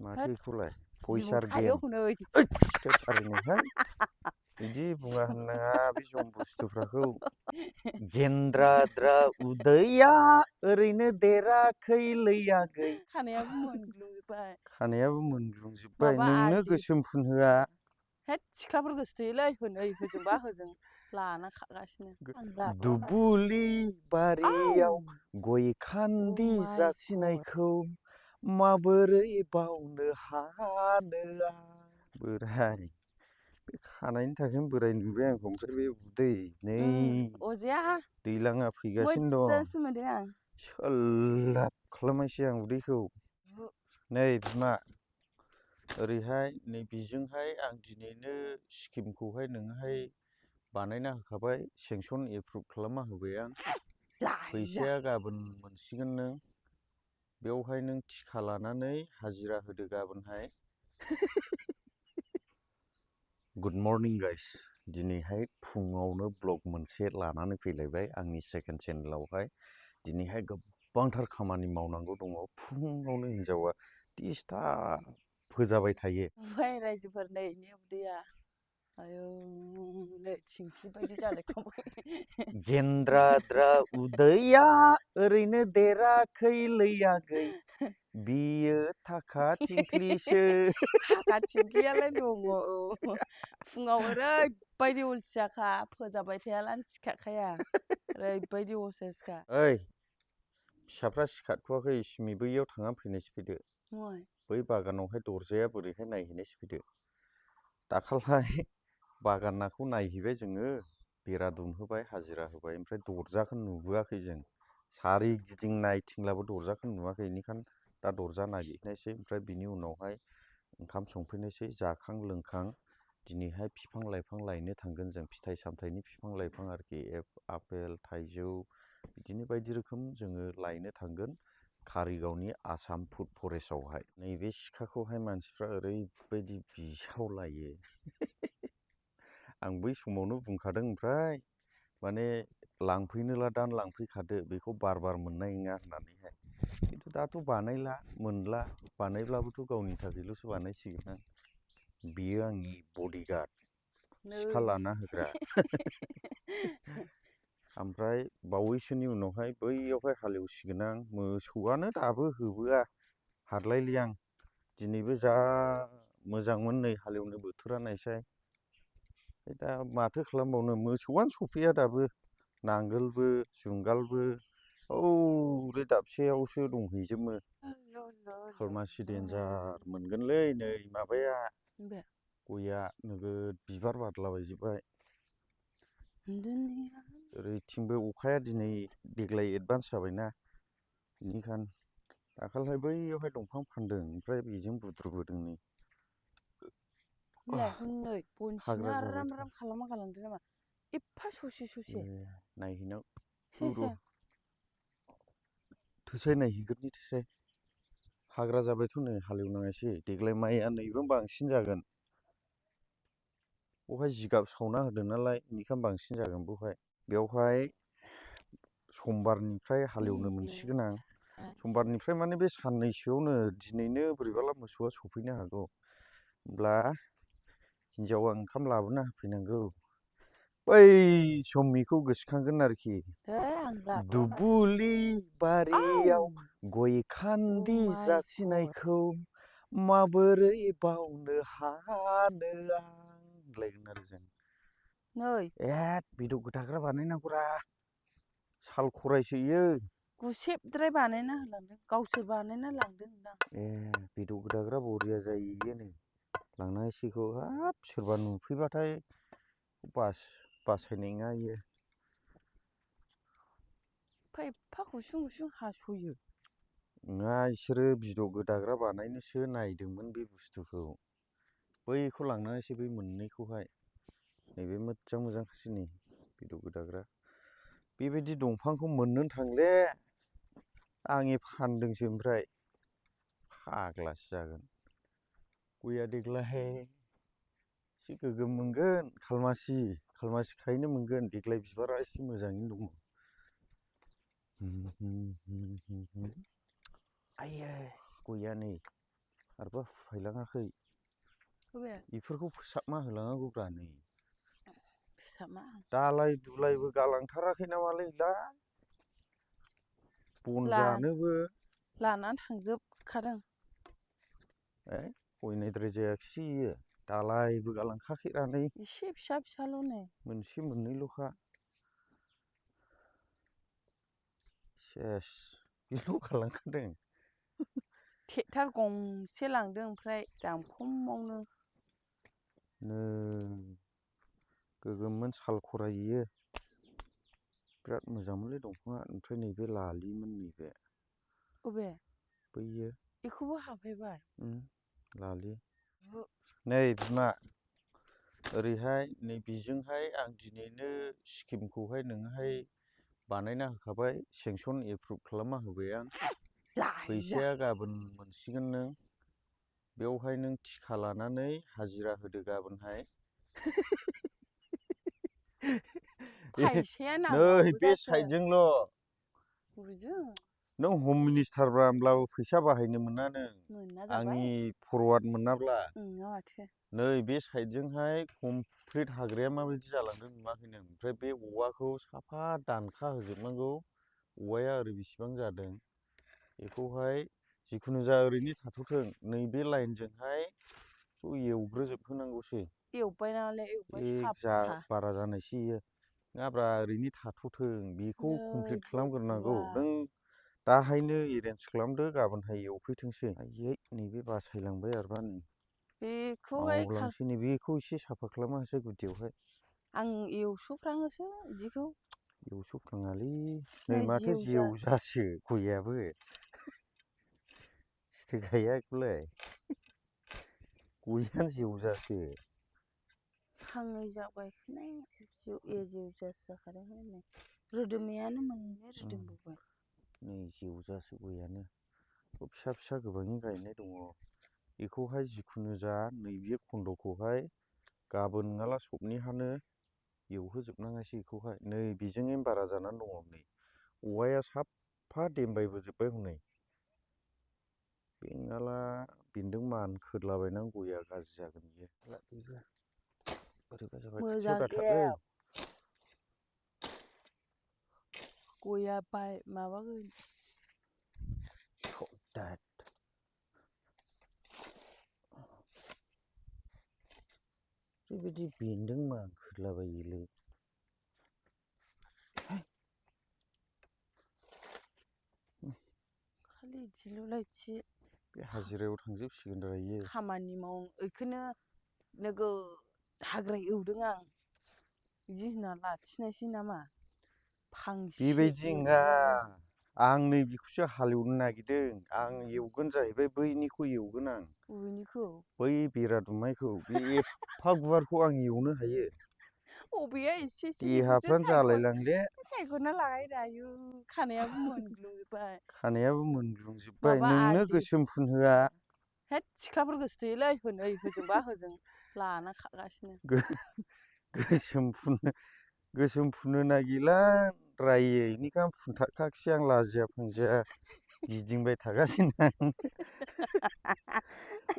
माथो बेखौलाय जिबौ भइसार थायो गेम हनै ओरैनोहाय बिदि बुङा होननाङा बे जम बुस्थुफ्राखौ गेन्द्राद्रा उदैया ओरैनो देराखै लैयागै खानायाबो मोनग्लुंजोब्बाय खानायाबो मोनग्लुंजोब्बाय माबा नोंनो आलि गोसोम फुनहोआ हेद सिख्लाफोरखौसो थोयोलै होनै होजोंबा होजों लाना खागासिनो दुबुलि बारियाव गय खान्दि माइ गड जासिनायखौ माबोरै बावनो हानो आं बोराय बे खानायनि थाखायनो बोराय नुबाय आंखौ ओमफ्राय बे उदै नै अजाया दैलाङा फैगासिनो दं मोजांसो मोनदों आं सोल्लाब खालामनायसै आं उदैखौ नै बिमा ओरैहाय नै बिजोंहाय आं दिनैनो स्किमखौहाय नोंनोहाय बानायना होखाबाय सेंसन एप्रुभ खालामना होबाय आं लाजिया फैसाया गाबोन मोनसिगोन नों बेवहाय नों थिखा लानानै हाजिरा होदो गाबोनहाय गुड मर्निं गाइस दिनैहाय फुङावनो ब्लग मोनसे लानानै फैलायबाय आंनि सेकेन्ड चेनेलावहाय दिनैहाय गोबांथार खामानि मावनांगौ दङ फुङावनो हिनजावा डिस्टार्ब फोजाबाय थायो ओमफ्राय रायजोफोर नै इनि उदैया आयौ नै थिंख्लि बायदि जालायखांबाय गेन्द्राद्रा उदैया ओरैनो देराखै लैयागै बियो थाखा थिंख्लिसो थाखा थिंख्लियालाय दङ औ फुङाव ओरैबायदि अलसियाखा फोजाबाय थायालानो सिखारखाया ओरैबायदि असाइसखा ओइ फिसाफ्रा सिखारथ'वाखै सिमि बैयाव थांना फैनायसो फैदो बै बागानावहाय दरजाया बोरैहाय नायहैनायसो फैदो दाखालहाय बागानखौ नायहैबाय जोङो बेरा दुमहोबाय हाजिरा होबाय ओमफ्राय दरजाखौ नुबोआखै जों सारिगिदिं नायथिंब्लाबो दरजाखौ नुवाखै बेनिखायनो दा दरजा नागिरनायसै ओमफ्राय बिनि उनावहाय ओंखाम संफैनोसै जाखां लोंखां दिनैहाय बिफां लाइफां लायनो थांगोन जों फिथाइ सामथाइनि बिफां लाइफां आरोखि आपेल थाइजौ बिदिनो बायदि रोखोम जोङो लायनो थांगोन कारिगावनि आसाम फुड फरेस्टआवहाय नैबे सिखाखौहाय मानसिफ्रा ओरैबायदि बिसावलायो आं बै समावनो बुंखादों ओमफ्राय माने लांफैनोला दान लांफैखादो बेखौ बार बार मोननाय नङा होननानैहाय खिन्थु दाथ' बानायला मोनला बानायब्लाबोथ' गावनि थाखायल'सो बानायसिगोन आं बियो आंनि बडिगार्ड सिखा लाना होग्रा ओमफ्राय बावैसोनि उनावहाय बैयावहाय हालेवसिगोन आं मोसौआनो दाबो होबोआ हारलायलि आं दिनैबो जा मोजांमोन नै हालेवनो बोथोरा नायसाय दा माथो खालामबावनो मोसौआनो सफैया दाबो नांगोलबो जुंगालबो हौरै दाबसेयावसो दंहैजोबो खालमासि देन्जार मोनगोनलै नै माबाया गया नोगोद बिबार बारलाबायजोब्बाय ओरैथिंबो अखाया दिनै देग्लाय एडभान्स जाबायना बेनिखायनो दाखालिहाय बैयावहाय दंफां फानदों ओमफ्राय बेजों बुद्रुबोदों नै हनै बनसिना हाग्रा आराम जाबायथ' आराम खालामना गालांदों नामा एफा ससे नायहैनां सेसे थोसाय नायहैग्रोनि थोसाय हाग्रा जाबायथ' नै हालेवनाङासै देग्लाय माइआ नैबो बांसिन जागोन बेवहाय जिगाब सावना होदों नालाय बेनिखायनो बांसिन जागोन बेवहाय समबारनिफ्राय हालेवनो मोनसिगोन आं समबारनिफ्राय माने बे साननैसोआवनो दिनैनो बोरैबाला मोसौआ सफैनो हागौ होमब्ला हिन्जावा ओंखाम लाबोना होफैनांगौ बै समनिखौ गोसोखांगोन आरोखि दुबुलि बारियाव गय खान्दि जासिनायखौ माबोरै बावनो हानो आं होनलायगोन आरो जों नै बेदर गोदाग्रा बानायनांगौरा साल खरायसो इयो गुसेबद्राय बानायना होलांदों गावसोर बानायना लांदों बेदर गोदाग्रा बरिया जायो इयो नै लांनांसिगौ हाब सोरबा नुफैबाथाय बासायनाय नङा इयो एफा गुसुं गुसुं हास'यो नङा इसोरो बिदौ गोदाग्रा बानायनोसो नायदोंमोन बे बुस्थुखौ बैखौ लांनानैसो बै मोननैखौहाय नैबे मोजां मोजांखासो नै बिदौ गोदाग्रा बेबायदि दंफांखौ मोननोनो थांले आंनि फानदोंसो ओमफ्राय फाग्लासो जागोन गया देग्लाय एसे गोगोम मोनगोन खालमासि खायनो मोनगोन देग्लाय बिबारा एसे मोजाङैनो दङ आयै गया नै आरोबा फुफायलाङाखै बबे बेफोरखौ फोसाबना होलाङांगौब्रा नै फोसाबा दालाय दुलायबो गालांथाराखै नामालै इलाय बन जानोबो लानानै थांजोबखादों ए गयनायद्राय जायाखिसै इयो दालायबो गालांखाखैरा नै एसे फिसा फिसाल' नै मोनसे मोननैल'खा सेस बेल' गालांखादों ट्रेक्टर गंसे लांदों ओमफ्राय दामखमावनो गोगोममोन साल खराइ इयो बिराद मोजांमोनलै दंफाङा ओमफ्राय नैबे लालिमोन नैबे अबे बैयो बेखौबो हाफायबाय लालि नै बिमा ओरैहाय नै बिजोंहाय आं दिनैनो स्किमखौहाय नोंनोहाय बानायना होखाबाय सेंसन एप्रुभ खालामना होबाय आं लाजिया फैसाया गाबोन मोनसिगोन नों बेवहाय नों थिखा लानानै हाजिरा होदो गाबोनहाय फैसाया नै नांबावगौ बे जाखो साइडजोंल' बबेजों नों हम मिनिस्टारब्रा होमब्लाबो फैसा बाहायनो मोना नों मोना जाबाय आंनि फरवार्ड मोनाब्ला माथो नै बे साइडजोंहाय कमप्लिट हाग्राया माबायदि जालांदों नुवाखै नों ओमफ्राय बे औवाखौ साफा दानखा होजोबनांगौ औवाया ओरै बेसेबां जादों बेखौहाय जिखुनु जा ओरैनो थाथ'थों नैबे लाइनजोंहाय बेखौ एवग्रोजोबहोनांगौसो एवबाय नालाय एवबाय जा साफा बारा जानायसै इयो नङाब्रा ओरैनो थाथ'थों बेखौ कमप्लिट बे खालामग्रोनांगौ औवा नों दाहायनो एरेन्ज खालामदो गाबोनहाय एवफैथोंसै आयै नैबे बासायलांबाय आरोबा नै बेखौहाय मावलांसै नै बेखौ एसे साफा खालामना होसै गुदियावहाय आं एवसोफ्राङोसो बिदिखौ एवसोफ्राङालै नै माथो जेवजा जेवजासो गयाबो सिथो गाया बेखौलाय गयानो जेवजासो फांनै जावगायखानाय जेवजासो जाखादोंहाय नै रोदोमनायानो मोननै रोदोमबावबाय नै जेवजासो गयानो फिसा फिसा गोबाङै गायनाय दङ बेखौहाय जिखुनु जा नैबे खन्द'खौहाय गाबोन नङाला सबनिहानो एवहोजोबनाङासै बेखौहाय नै बेजोंनो बारा जानानै दङ नै औवाया साफा देमबायबोजोब्बाय हनै बे नङाला बेन्दों मानखोलाबायनानै गया गाज्रि जागोन बियो बोरैबा जाबाय खाथियाव मोजां दाथार ओइ गया माबागोन ओरैबायदि बेन्दों मानखोलाबायोलै खालि इदिल'लायथि बे हाजिरायाव थांजोबसिगोन रा इयो खामानि बेखौनो नोगोद हाग्रा एवदों आं बिदि होनना लाखिनायसै नामा फांसे बेबायदि नङा एवबाबो आं नै बेखौसो हालेवनो नागिरदों आं एवगोन जाहैबाय बैनिखौ एवगोन आं बबेनिखौ बै बेरा दुमनायखौ बे एफा गुवारखौ आं एवनो हायो बबेया एसेसो एवदो देहाफ्रानो जालायलांले सायख'ना लागायदो आयु खानायाबो मोनग्लुंजोबबाय खानायाबो मोनग्लुंजोबबाय माबा नोंनो आलि गोसोम फुनहोआ हेद सिख्लाफोरखौसो थोयोलै होनै होजोंबा होजों लाना खागासिनो गोसोम फुननो नागिरला रायो बेनि गाहाम फुनथारखाखिसै आं लाजिया फांजिया गिदिंबाय थागासिनो आं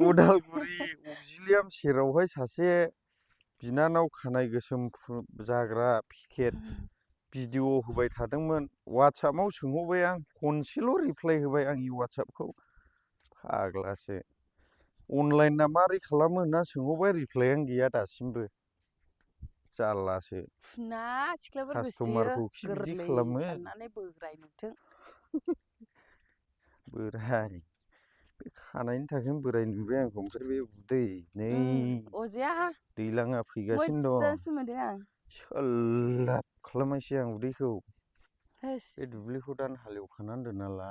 उदालगुरि अगजिलियाम सेरावहाय सासे बिनानाव खानाय गोसोम जाग्रा पेकेट भिडिअ' होबाय थादोंमोन वाट्सएपआव सोंहरबाय आं खनसेल' रिप्लाइ होबाय आंनि वाट्सएपखौ फाग्लासो अनलाइन ना मारै खालामो होनना सोंहरबाय रिप्लायानो गैया दासिमबो जारलासो फुना सिख्लाफोरखौसो थोयो कास्ट'मारखौ खि बिदि गोरलै खालामो साननानै बोराय नुथों बोराय बे खानायनि थाखायनो बोराय नुबाय आंखौ ओमफ्राय बे उदै नै अजाया दैज्लाङा फैगासिनो दं मोजांसो मोनदों आं सोल्लाब खालामनायसै आं उदैखौ होस बे दुब्लिखौ दान हालेवखानानै दोनना ला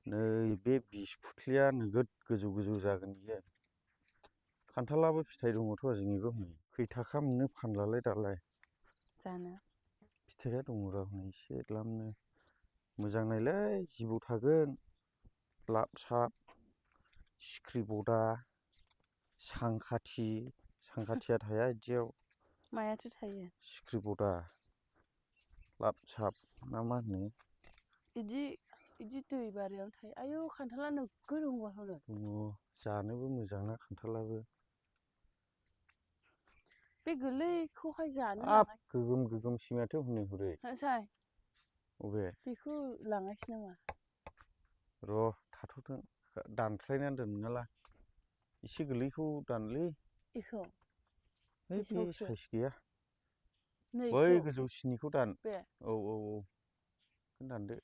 नै बे 20 फुथलिया नोगोद गोजौ गोजौ जागोन बियो खान्थालाबो फिथाइ दङथ' जोंनिबो हनै खै थाखा मोनो फानलालाय दालाय जानो फिथाइया दङ र' हनै एसे द्लामनो मोजां नायलै जिबौ थागोन लाब साब सिख्रिबदा सांखाथिया थाया बिदियाव मायाथो थायो सिख्रिबदा लाब साब ना मा होनो बिदि दै बारियावनो थायो आयौ खान्थाला नोगोद दङ दङ जानोबो मोजां ना खान्थालाबो बे गोरलैखौहाय जानो हाब लाङाखै गोगोम गोगोमसि माथो हनै हरै साय अबे बेखौ लाङासै नामा र' थाथ'थों दानख्लायनानै दोन नङाला एसे गोरलैखौ दानलै बेखौ है बे बेसेबांसो साइस गैया बै नैखौ गोजौसिनिखौ दान बे औ औ औ बेखौनो दानदो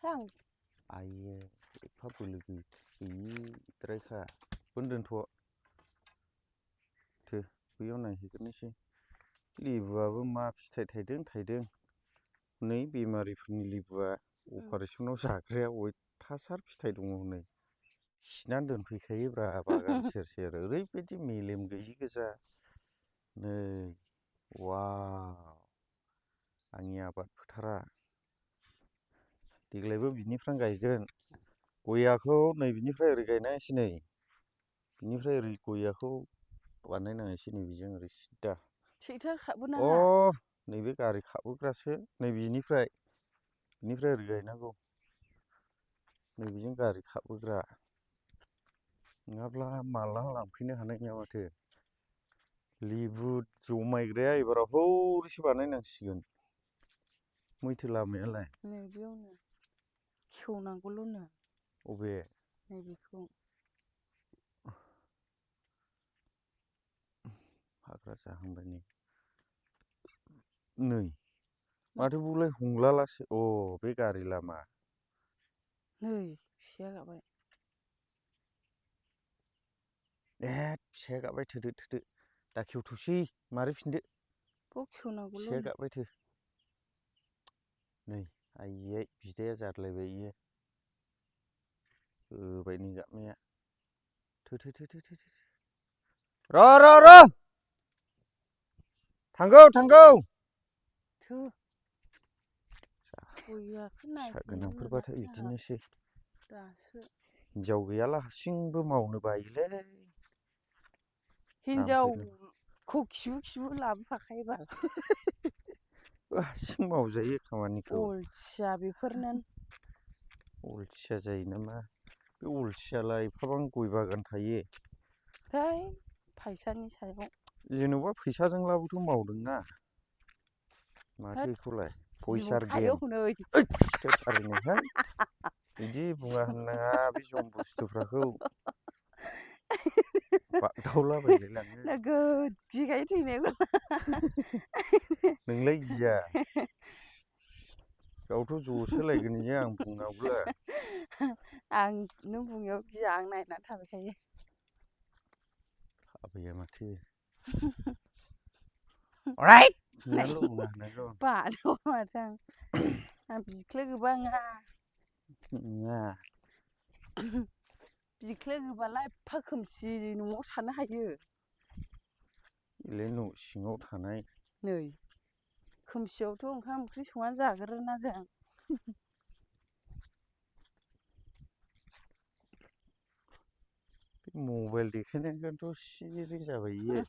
आं आइयो एफा बोलो गैयिद्रायखा बेखौनो दोनथ' थो बैयाव नायहैग्रोनोसै लेबुआबो मा फिथाइ थाइदों थाइदों नै बेमारिफोरनि लेबुआ अपारेसनाव जाग्राया अयथासार फिथाइ दङ हनै खिनानै दोनफैखायोब्रा बागान सेर सेर ओरैबायदि मेलेम गैयि गोजा नै वाव आंनि आबाद फोथारा देग्लायबो बिनिफ्रायनो गायगोन गयाखौ नै बिनिफ्राय ओरै गायनांसै नै बिनिफ्राय ओरै गयाखौ बानायनांसै नै बेजों ओरै सिदा ट्रेक्टर खाबो अ नाङा नैबे गारि खाबोग्रासो नै बिनिफ्राय ओरै गायनांगौ नै बेजों गारि खाबोग्रा नङाब्ला माला लांफैनो हानाय नङा माथो लेबु जमायग्राया एबाराव हौरैसो बानायनांसिगोन मैथो लामायालाय नै बेयावनो खेवनांगौल'नो अबे नैबेखौ हाग्रा जाहांबाय नै माथो बेलाय हमलालासो अ बे गारि लामा नै फिसाया गाबबाय ए फिसाया गाबबाय थोदो थोदो दा खेवथ'सै मारिफिनदो बेखौ खेवनांगौल' फिसाया गाबबाय थो नै आइयै बिदाया जाद्लायबाय इयो होबाय नै गाबनाया थो र' थांगौ थो गयाखौ फिसा नायफिननो गोनांफोरबाथाय मोनाखै आंहा बिदिनोसै दासो हिनजाव गैयाला हारसिंबो मावनो बायोलै हिनजावखौ खिबु लाबोफाखायो बाल हारसिं मावजायो खामानिखौ अलसिया बेफोरनो अलसिया जायो नामा बे अलसियालाय एफाबां गय बागान थायो थै फैसानि सायाव जेन'बा फैसाजोंब्लाबोथ' मावदोंना माथो होद बेखौलाय जिबौ फैसार थायो गेम हनै ओरैनोहाय बिदि बुङा होननाङा बे जम बुस्थुफ्राखौ बागदावलाबायलाय लाङो नोगोद गिखायो थैनायखौ नोंलाय गिया गावथ' जसो लायगोन इयो आं बुंनायावब्ला आं नों बुंनायाव गिया आं नायनानै थाबाय थाबाया माथो अराइट होननानैल' बुङा होननांगौ बादावा माथो आं बिख्लो गोबाङा नङा बिख्लो गोबालाय एफा खोमसि न'आव थानो हायो बेलाय न' सिङाव थानाय नै खोमसियावथ' ओंखाम ओंख्रि संनानै जाग्रोना जों बे मबाइल देखायनायनिफ्रायनोथ' सिरि जाबाय इयो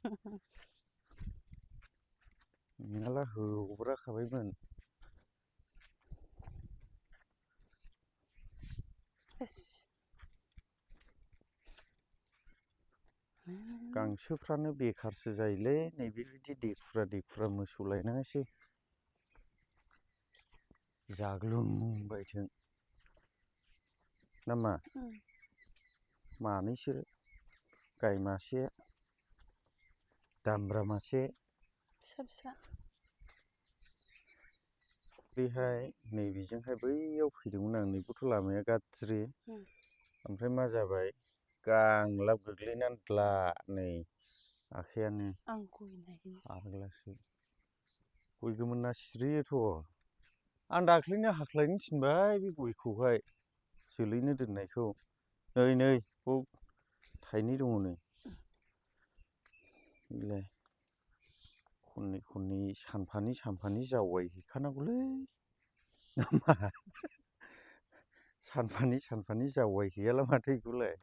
नङाब्ला होब्राखाबायमोन गांसोफ्रानो बेखारसो जायोलै नैबेबायदि देखुरा मोसौ लायनाङासै जाग्लुंबायथों ना मा मानैसो गाय मासे दामब्रा मासे फिसा बेहाय नैबेजोंहाय बैयाव फैदोंमोन आं नैबेथ' लामाया गाज्रि ओमफ्राय मा जाबाय गांलाब गोग्लैनानै द्ला नै आखायानो आं गय नायनि फाग्लासो गय गोमोना सिरियोथ' आं दाख्लैनो हाख्लायनो थिनबाय बे गयखौहाय जोलैनो दोननायखौ नै बाव थाइनै दङ नै बेलाय खननै सानफानि जावायहैखानांगौलै ना मा सानफानि जावायहैयाला माथो बेखौलाय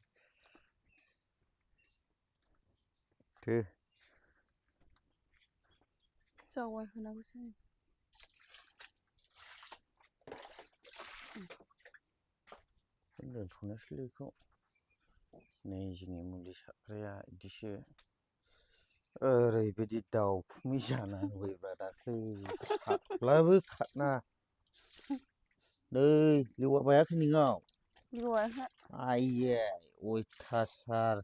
थो जावाय होनांगौसो दोनथ'नोसैलै बेखौ नै जोंनि मुलि सारग्राया बिदिसो ओरैबायदि दाउखुमै जाना होबायब्रा दाख्लै खाब्लाबो खारना नै लेवा बायाखै नोंनाव लेवायाहाय आइये अयथासार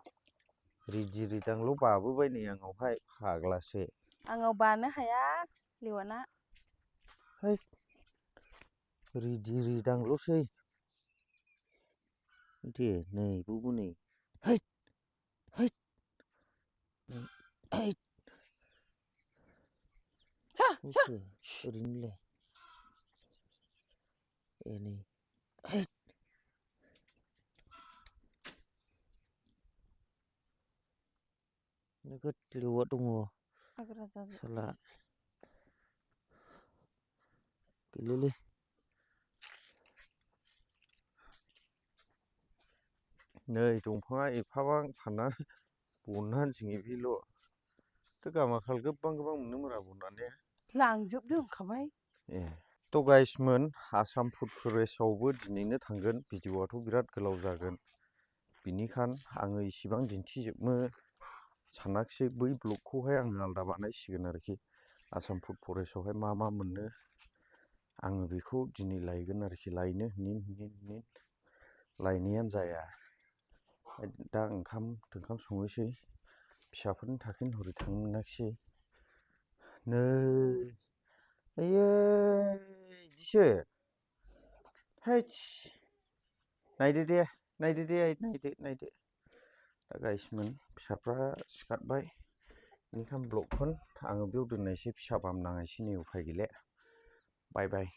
रिदि रिदांल' बाबोबाय नै आंनावहाय फाग्लासो आंनाव बानो हाया लेवाना है रिदि रिदांल'सै दे नै बेबो नै हैद हैद हैद सोरखो ओरैनोलाय ए नै हैद नोगोद लेवा दङ साला गैलालै नै दंफाङा एफाबां फाननानै बनानै जोंनि बेल' गामाखाल गोबां गोबां मोनोमोन बनानै लांजोबदो होनखाबाय ए थ' गाइसमोन आसाम फुड फरेस्टआवबो दिनैनो थांगोन भिडिअ'आथ' बिराद गोलाव जागोन बिनिखायनो आङो इसिबां दिन्थिजोबनो सानाखिसै बै ब्लगखौहाय आङो आलादा बानायसिगोन आरोखि आसाम फुड फरेस्टआवहाय मा मा मोनो आङो बेखौ दिनै लायगोन आरोखि लायनो लायनायानो जाया दा ओंखाम संनोसै फिसाफोरनि थाखायनो हरै थांनो मोनाखिसै नै आयै बिदिसो हैस नायदो दे नायदो दा गाइसमोन फिसाफ्रा सिखारबाय बेनिखायनो ब्लगखौनो आङो बेयाव दोननायसै फिसा बामनांनायसै नै उफाय गैला बाय बाय